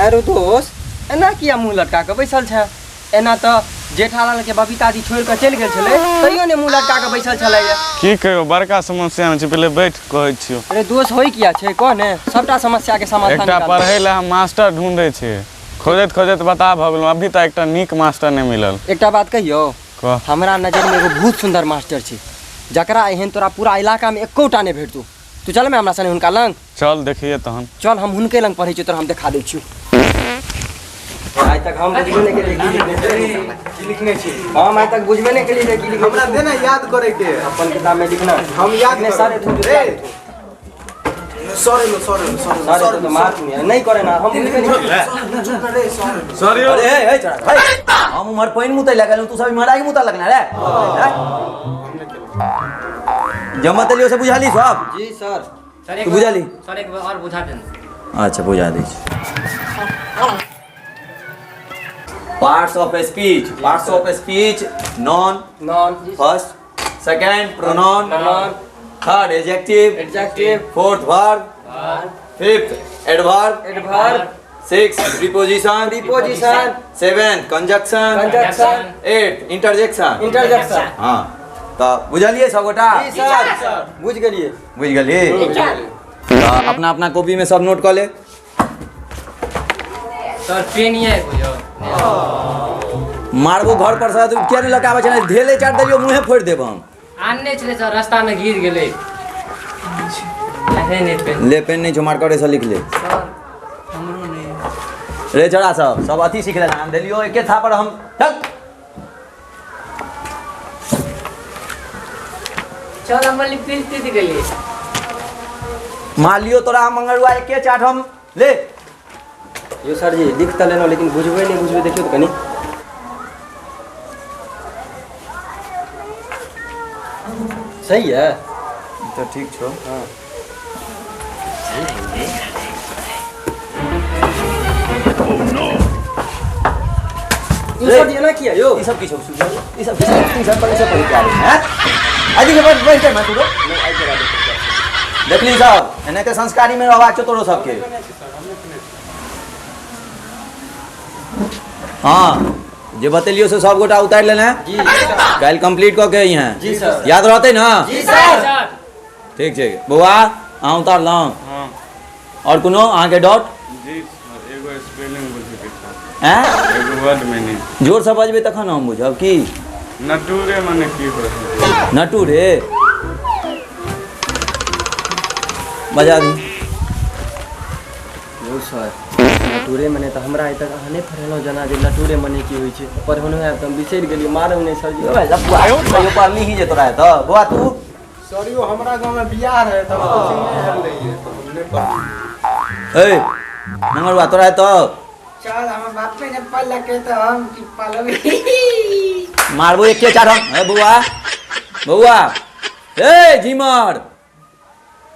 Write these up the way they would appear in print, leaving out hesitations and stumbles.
अरे दोस्त, एना किया मुँह लटका कऽ बैसल छै? एना तऽ जेठालाल के बबीता जी छोड़ि कऽ चलि गेल छलै, तैयो ने मुँह लटका कऽ बैसल छलैया। की कहियो, बड़का समस्या मे छी, पहिले बैठ कहै छियौ। अरे दोस्त, होइ किया छै कह ने, सबटा समस्या के समाधान एकटा निकाल। पढ़ै लए हम मास्टर ढूंढै छी, खोजैत खोजैत बता भऽ गेलहुँ, अभी तक एकटा नीक मास्टर नहि मिलल। एकटा बात कहियौ? कह। हमरा नजर में एगो बहुत सुंदर मास्टर छै, जकरा एहन तोरा पूरा इलाका में एकोटा नहि भेटतौ। तू चल हमरा संगे हुनका लंग। चल देखिए तहन। चल, हम हुनके लंग पढ़ै छियौ, तोरा हम देखा दै छियौ। आइ तक हम बुझबे नहि केलियै की लिखने छै। की लिखने छी? हम आइ तक बुझबे नहि केलियै की लिखने। हमरा दे ने याद करे के। अपन किताब में लिखना। हम याद लिखने करब। सारे तू ए, सर एलो, सर एलो, सर एलो, सारे सर तो मार नहीं नहीं करे ना, हम बुझबे नहीं केलियै। सर यौ। अरे ए चढ़ा भाई, हम उम्हर पानि मुतै लगल, तू सब इम्हर आगि मुतऽ लगना रे। जमा तलियो से बुझाली सब? जी सर। सर, तू बुझाली? सर, एक बार और बुझा देना। अच्छा, बुझा दै छी। Parts of speech, parts of speech: noun, noun, first, second pronoun, pronoun, third adjective, adjective, fourth verb, fifth adverb, adverb, six preposition, preposition, seven conjunction, conjunction, eight interjection, interjection. हँ, तऽ बुझलियै सबगोटा? जी सर, बुझ गेलियै। बुझि गेली? तऽ अपना अपना कॉपी में सब नोट कऽ ले। सर, पेन ये बुझो। मारबो घर पर से। तू किया नहि लऽ कऽ आबै छै? धेले चाट देलियो, मुँहे फोड़ि देब हम। आनने छलै सर, रास्ता में गिर गेलै। है नहीं पेन। ले, पेन नहि छौ, मार्करे से लिख ले। हमरो नहीं। रे छोड़ा सब, सब अथी सीख लेना। हम देलियो एके थापर हम, चल। चल, हमर लिपिल टूटि गेलै। मारलियो तोरा हम मंगरुआ, एके चाट हम, ले। यो सर जी, लिख तऽ लेलहुँ, लेकिन बुझबै नहि बुझबै, देखियौ तऽ कनि। सही है। तऽ ठीक छौ। हाँ। यो सर जी, एना किया यौ? ई सब की छौ? ई सब की छौ? ट्यूशन पर ई सब पढ़ि के आबै हैं? आइ देखिए, बैठ बैठ मैं तोरो देखली। सब एनाहिते संस्कारी में रहबाक छौ तोरो सबके। हाँ, जे बतेलियो से सब गोटा उतारि लेने। जी। काल्हि कंप्लीट कऽ के अइहें। जी सर। याद रहतै ने? जी सर। ठीक छै बौआ, अहाँ उतारलहुँ? हँ। आओर कोनो अहाँके डाउट? जी सर, एगो स्पेलिंग बुझैके छल। आँय? एगो वर्ड मीनिंग। जोरसँ बजबै तखन हम बुझब की। नटूरे मने की होइ छै? नटू रे, बजा दी। यौ सर, नटूरे मने तऽ हमरा आइ तक अहाँ नहि पढ़ेलहुँ जेना जे नटूरे मने की होइ छै। पढ़ेलहुँ आब तऽ हम बिसरि गेलियै, मारब नहि सर जी। ओए लफुआ, कहियो पढ़ली ही जे तोरा हेतौ? बौआ तू? सर यौ, हमरा गाँव में बियाह रहे तऽ हम कोचिंग नहि आयल रहियै, तऽ हम नहि पढ़लियै। ए मंगरुआ, तोरा हेतौ? चल, हमर बापे ने पढ़लकै तऽ हम की पढ़बै? मारबो एके चार हम। ए बौआ, बौआ, ए जिमर,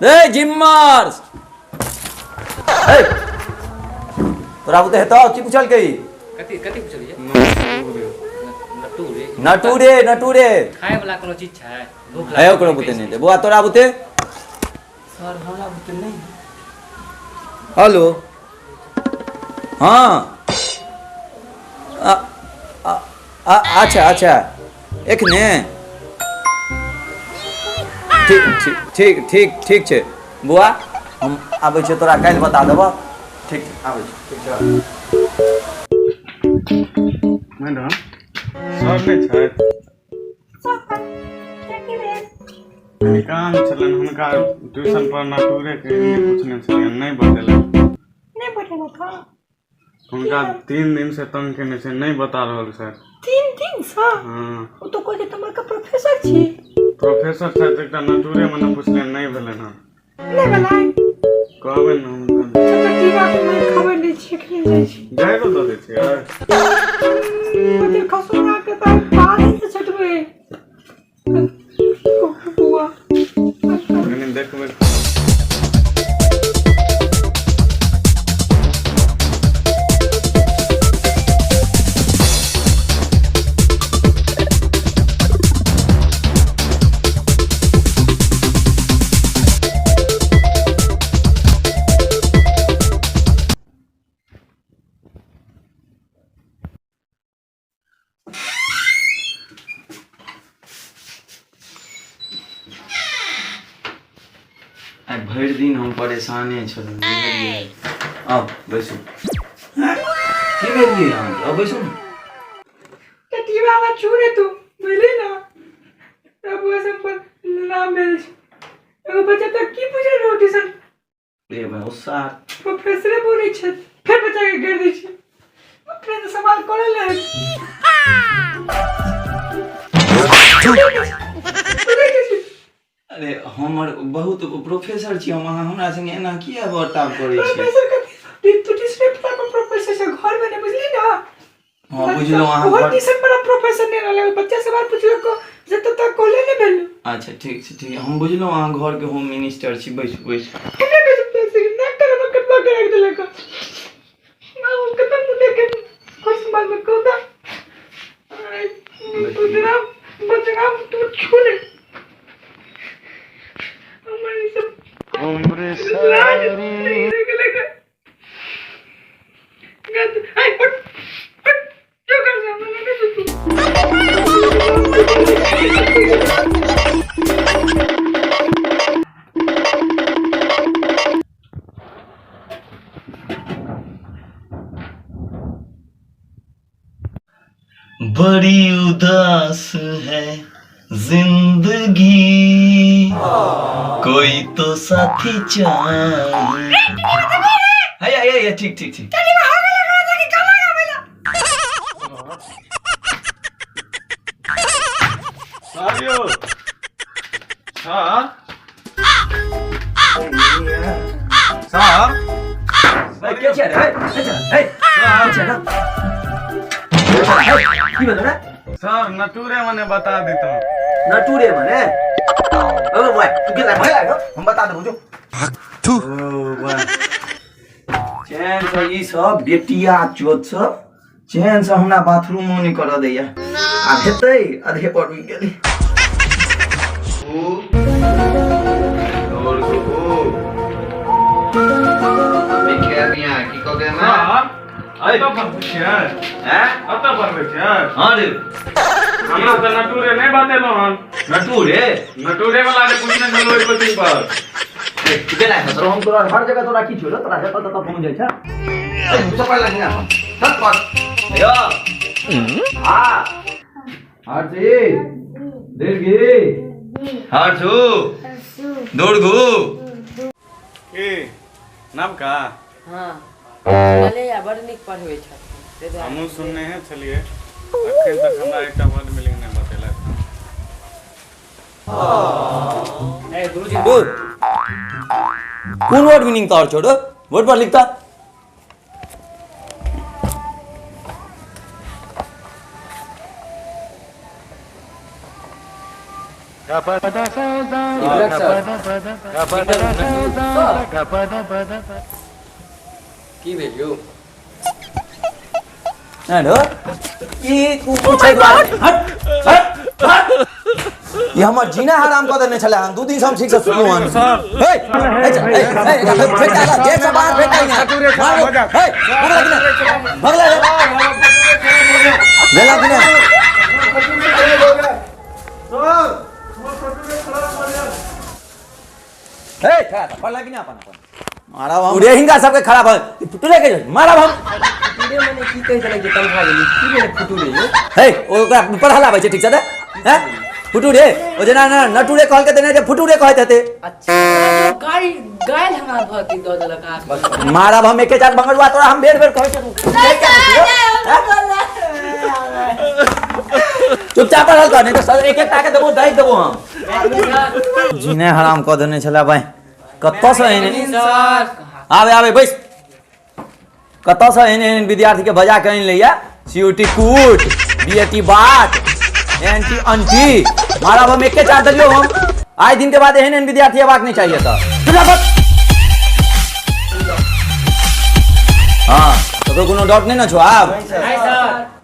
ए जिमर, ए तोरा बुते हेतौ? की पुछलकै? कथी कथी पुछलियै? नटू रे। नटू रे, नटू रे। खाय वाला कोनो चीज छै? भूख है ओकरो बुते नहि हेतै। बौआ, तोरा बुते? सर, हमरा बुते नहि। हेलो, हाँ, आ, आ, आ, अच्छा अच्छा, एखने ठीक ठीक ठीक ठीक ठीक छै बौआ, हम आबै छियै, तोरा काल्हि बता देबऽ। ठीक छै, आबै छी। ठीक छै। मैडम, सर नहि छथि? कनि काम छलनि हुनका। ट्यूशन पर नटूरे के हिंदी पूछने छलियनि, नहि बतेलनि। नहि बतेलक हँ? हुनका 3 दिन से तंग केने छै, नहि बता रहल सर। 3 दिनसँ? हँ। ओ तऽ कहै छै तऽ प्रोफेसर छी। प्रोफेसर छथि, एकटा नटूरे मने पुछलियनि, नहि भेलनि हँ। नहि भेलै? कहबै ने हुनका। अच्छा, टीवा के मैं खबर लै छी, एखने जाइ छी। गाइरो दऽ दै छियै। ओते खसुरा के तऽ पानी से छटबै बुआ। कनि देखबै। भरि दिन हम परेशाने छलहुँ बुझलियै। आउ बैसू। की भेलियै अहाँके? आउ बैसू ने। टटिया बाबा छू रे तू बुझली ना प्रभु सब नाम भेल छै एगो बच्चा तऽ की पूछल रहो ट्यूशन रे भाई ओ सार प्रोफेसरे बोलै छै फेर बच्चा के गिर दै छै अपने तऽ सवाल करे ले अरे हमर बहुत प्रोफेसर छी हम, अहाँ हमरा संगे एना किया बर्ताव करै छी? प्रोफेसर कथी तू ट्यूशन पर प्रोफेसर से घर में नहीं बुझली ना। हाँ बुझलहुँ अहाँ ओहो घर ट्यूशन पर प्रोफेसर नहीं रहले, बच्चा सवाल पूछलक जे तब तक कॉलेज नहीं भेल। अच्छा ठीक छै ठीक, हम बुझलहुँ अहाँ घरके होम मिनिस्टर छी। बैसू बैसू। केना बैसू पैसे ना करब कतबा करा देलक हम कतऽ मुँह देखे कोई समाज में कहता बदनाम बदनाम तू छू ले हमर ई सब लाज नहीं रह गेलै। ऐ उठ उठ जो कर से हमरा नहीं तू। बड़ी उदास है जिंदगी, कोई तो साथी चाहिए। है है है ठीक ठीक ठीक। सर यौ सर सर के छै रे? के छै? हे, के छै रे? हे, की भेलो रे? सर नटूरे मने बता देता। नटूरे मने? ओ भाई तू के भाई आयो, हम बता देबो जो। ओ भाई चैन से ई सब बेटिया चोत सब चैन से हमरा बाथरूमो नहि करऽ दैया। आब हेतै अधे पर रुकि गेलै। सर अतऽ पढ़बै छियै? हैं? अतऽ पढ़बै छियै? हाँ रे। हमरा तऽ नटूरे नहि बतेलहुँ हन। नटूरे? नटूरे वाला जे पूछने छलहुँ ओहि कोचिंग पर। तू केना हेतौ? हम तोरा हर जगह तोरा की छोड़ो, तोरा जतऽ ततऽ पहुँच जाइ छै। तू सब पढ़ लगी ना छत पर यो। हाँ हर्षी दीर्घी हर्षु दुर्गु की नवका। हँ सुनलियै, बड़ नीक पढ़बै छथिन ताहि दुआरे। हमहूँ सुनने छलियै, अखन तक हमरा एकटा वर्ड मिलिंग नहि बतेलक। ए गुरुजी बोल कोन वर्ड मीनिंग तोहर छोड़ो, बोर्ड पर लिखता। की भेल यौ? हेलो ई तू पूछै दुआरे हट हट हट, ई हमर जीना हराम कऽ देने छलै हन। 2 दिन से हम ठीक से सुनलहुँ हन। हे हे चल, हे हे एकरा फेंक डाला, गेट से बाहर फेंक डाला। मारो, हे भगला कि ना भगला रे भेला कि ना? हे खड़ा था पढ़ला कि ना अपन अपन मारब हम रे हिनका सबके खराब है फुटुरे के मारब हम। फुटुरे मने की कहि देलक जे तमसा गेली? की भेलै फुटुरे यौ? हे ओकरा पढ़ल आबै छै ठीक से तऽ हैं फुटुरे ओ जेना ना नटुरे कहलकै तेना जे फुटुरे कहैत हेतै। अच्छा गाय गायल हमरा भऽ दऽ देलक अहाँके। मारब हम एके चार बंगरुआ तोरा, हम बेर बेर कहै छियौ। चुपचाप पढ़ल कर, नहीं तऽ सर एक एक टाके देबो दाइब देबो हम। जीने हराम कऽ देने छलै भाई। कतऽसँ एहन सर आबे आबे बैस, कतऽसँ एहन एहन विद्यार्थीके बजा के आनि लैया? सी कूट बी बाट एन टी अंटी मारब हम एके चार देलियौ हम। आइ दिन के बाद एहन एहन विद्यार्थी अयबाक नहि चाहिए तऽ चुपचाप बैस। हाँ ककरो कोनो डाउट नहि ने छौ आब? नहीं सर।